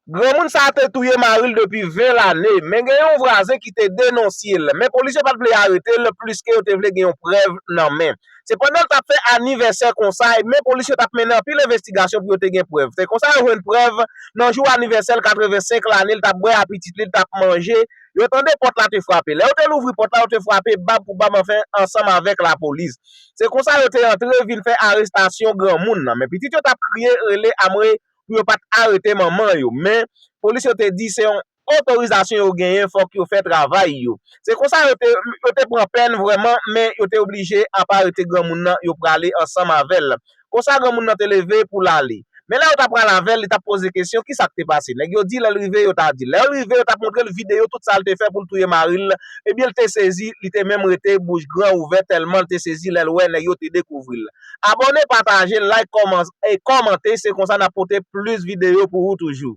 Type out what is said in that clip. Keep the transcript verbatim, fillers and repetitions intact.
Granmoun sa a te touye mari l depi ven lane, men gen yon vwazen ki te denonse l. Men polis yo pa t vle arete l, pliske yo te vle gen yon prèv nan men. Se pandan l t ap fè anivèsè konsa, men polis yo t ap mennen anpil envestigasyon pou yo te gen prèv. Se konsa yo jwenn prèv nan jou anivèsè l, katrevensenk lane, l t ap bwè a pitit li, l t ap manje. Yo tande pòt la te frape. Lè yo te louvri pòt la, yo te frape bab pou bab anfen ansanm avèk lapolis. Se konsa yo te antre vin fè arestasyon granmoun nan. Men pitit yo t ap kriye, rele, amwe pou yo pa t arete manman yo. Men polis yo te di se yon otorizasyon yo genyen, fòk yo fè travay yo. Se konsa yo te, yo te pran pèn vrèman, men yo te oblije ap arete granmoun nan, yo prale ansanm avè l. Konsa granmoun nan te leve pou l ale. Men lè yo t ap pral avè l, li t ap poze kesyon, kisa k te pase? Nèg yo di lè l rive, yo ta di l. Lè l rive, yo t ap montre l videyo tout sa l te fè pou l touye mari l. Ebyen, l te sezi, li te menm rete bouch gran ouvè tèlman l te sezi lè l wè nèg yo te dekouvri l. Abòne, pataje, like, kòman-, e kòmante, se konsa n ap pote plis videyo pou ou toujou.